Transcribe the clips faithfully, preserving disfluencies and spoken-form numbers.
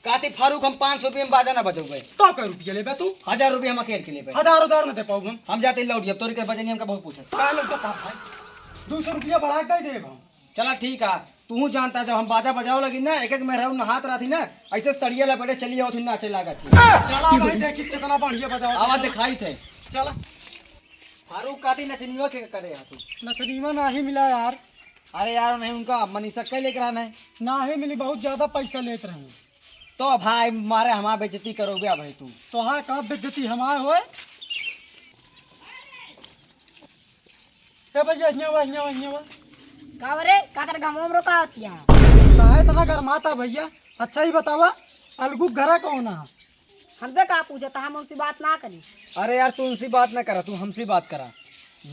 कहती फारूक, हम पाँच सौ रुपया में बाजा ना बजौबे। तो कै रुपया लेबे तू? हजार रुपया हम अकेल के लेबे। हजार, हजार न दे पाउब हम। हम जाते लौट, अब तोरी के बजनी हमका बहुत पूछत। का लौट का भाई? दो सौ रुपया बढ़ा के दे देब हम। चला ठीक है, तू जानता, जब हम बाजा बजावे लगी ना, एक एक मेहरारू नहात रहती ना, ऐसे सड़िया लपेटे चली आवत ही, नाचे लागत ही। चला भाई, देखी कितना बढ़िया बजावत आवाज है। दिखाई थे। चला। फारूक, काती नचनिया के करे है तू? नचनिया नाही मिला यार। अरे यार, नहीं, उनका मनीषा के लेके रहना है। नाही मिली, बहुत ज्यादा पैसा लेत रही। तो भाई, मारे हमार बेइज्जती करोगे भाई तू। तो हाँ, का बेइज्जती हमार होए? ए भैया, हियाँ बा, हियाँ बा, हियाँ बा। का रे, का कर घमवा में रोका होती है? काहे इतना गरमाता भैया? अच्छा ही बतावा, अलगू घरा कौन है? हमसे का पूछता, हम उनसे बात ना करी। अरे यार, तू उनसे बात ना करा, तू हमसे बात करा।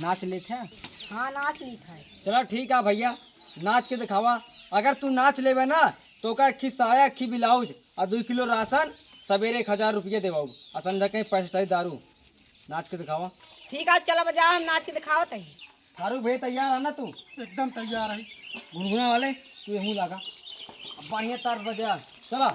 नाच लेत है? हाँ, नाच लेत है। चला ठीक है भैया, नाच के दिखावा। अगर तू नाच लेबे ना, तो का अक्खी साया, अक्खी ब्लाउज और दो किलो राशन, सवेरे एक हजार रुपये देवाऊ और संध्या कहीं पैंसठ दारू। नाच के दिखावा। ठीक है, चला बजा, हम नाच के दिखावत है। फारूक भैया, तैयार है ना तू? एकदम तैयार है। गुनगुना वाले, तू यहूँ लागा। अब बढ़िया तार बजा। चला।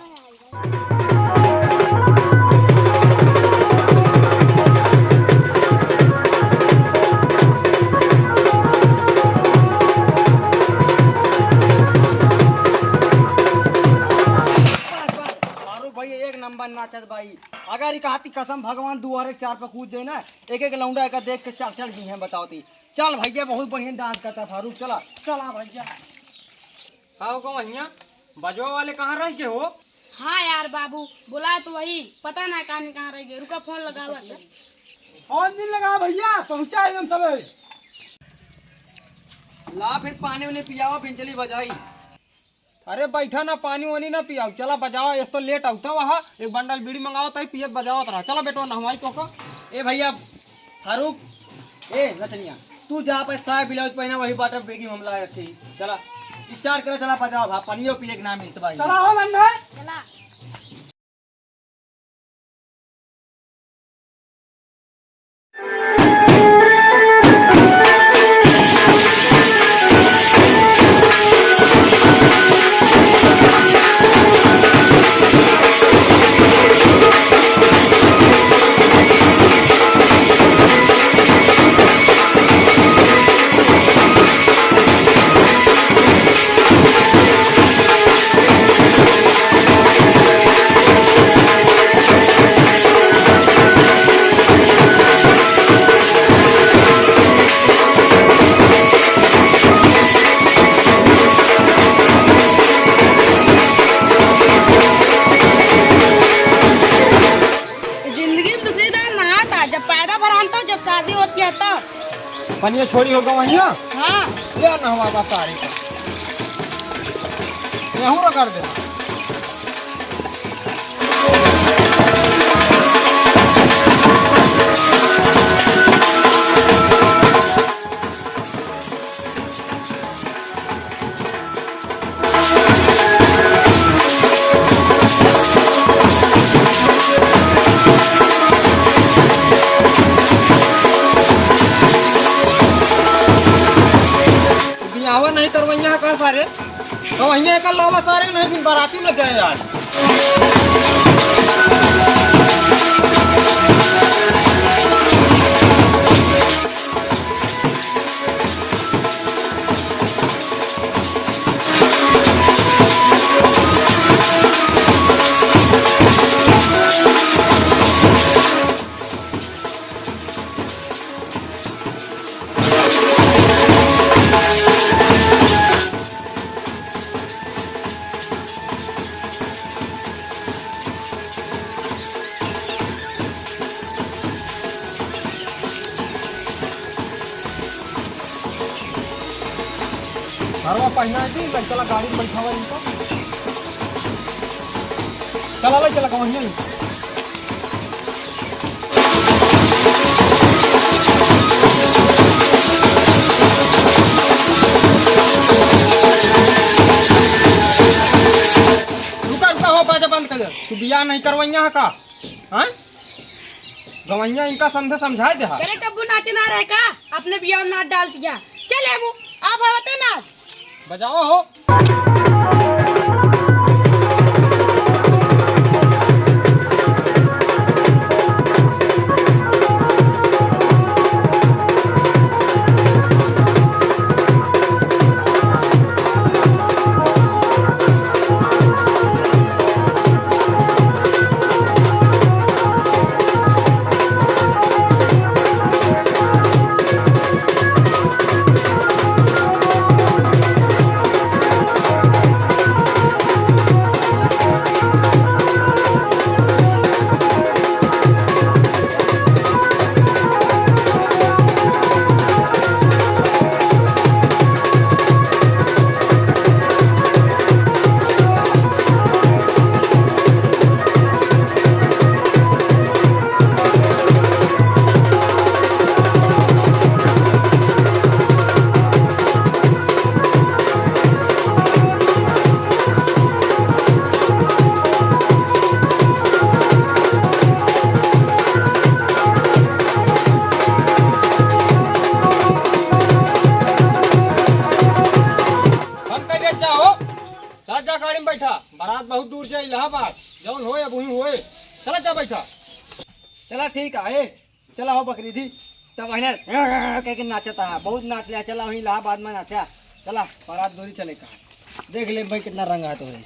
फारूक भाई एक नंबर नाचत भाई। अगर ई कहती कसम भगवान दुआरे चार पे कूद जाए ना, एक एक लौंडा एका देख के चढ़ चढ़ गई हैं बतावती। चल भैया, बहुत बढ़िया डांस करता फारूक, चला। चला भैया। का हो गवैया, बजवा वाले कहाँ रह गए हो? हाँ यार बाबू, बोला तो वही, पता ना कहाँ, कहाँ रह गए। रुका, फोन लगावा था। फोन दिन लगा भैया, पहुँचा है हम सबे। ला फिर पानी उनी पियावा, फिर चली बजाई। अरे बैठा ना, पानी वानी ना पियाओ, चला बजाओ, इस तो लेट आउता वहाँ, एक बंडल बीड़ी मंगाओ, तई पियत बजावत रहा। चला बेटवा, नहवाई तो का। ए भैया फारूक, ए नचनिया, तू जा पे साया ब्लाउज पहना, वही बाटा बेगी हम ला रखे। चला, स्टार्ट करा, चला बजाओ, भा पानियो पिए के ना मिलत भाई। चला हो बंडल। चला। जिंदगी में दूसरी दान नहाता, जब पैदा भरान तो, जब शादी होती है तब। पनिया छोड़ी हो गवैया? हाँ। ले नहवा बा सारे का। यहूँ रगड़ दे। बियाहवा नहीं करवैया है का सारे? तो वहीं एक लावा सारे, नहीं दिन बाराती में जाए आज। घरवा पहिना है जी, लड़का ला गाड़ी में बैठावा इनका। चला, ले चला, कौन नहीं? रुका, रुका, हो, बाजा बंद कर दे। तू बियाह नहीं करवैया है का? हाँ? गवैया इनका समझे, समझाए दे हा। करे कब्बू नाचे ना रहे का? अपने बियाह में नाच डाल दिया। चल हेमू, आप होते ना। बजाओ हो। बारात बहुत दूर जाए इलाहाबाद, जौन होए अब वहीं होए। चला जा बैठा। चला ठीक है, चला हो बकरी दी। तब वहीं कह के नाचता है, बहुत नाच लिया। चला वहीं इलाहाबाद में नाचा। चला बारात दूरी चले का, देख ले भाई कितना रंग है तोहरे।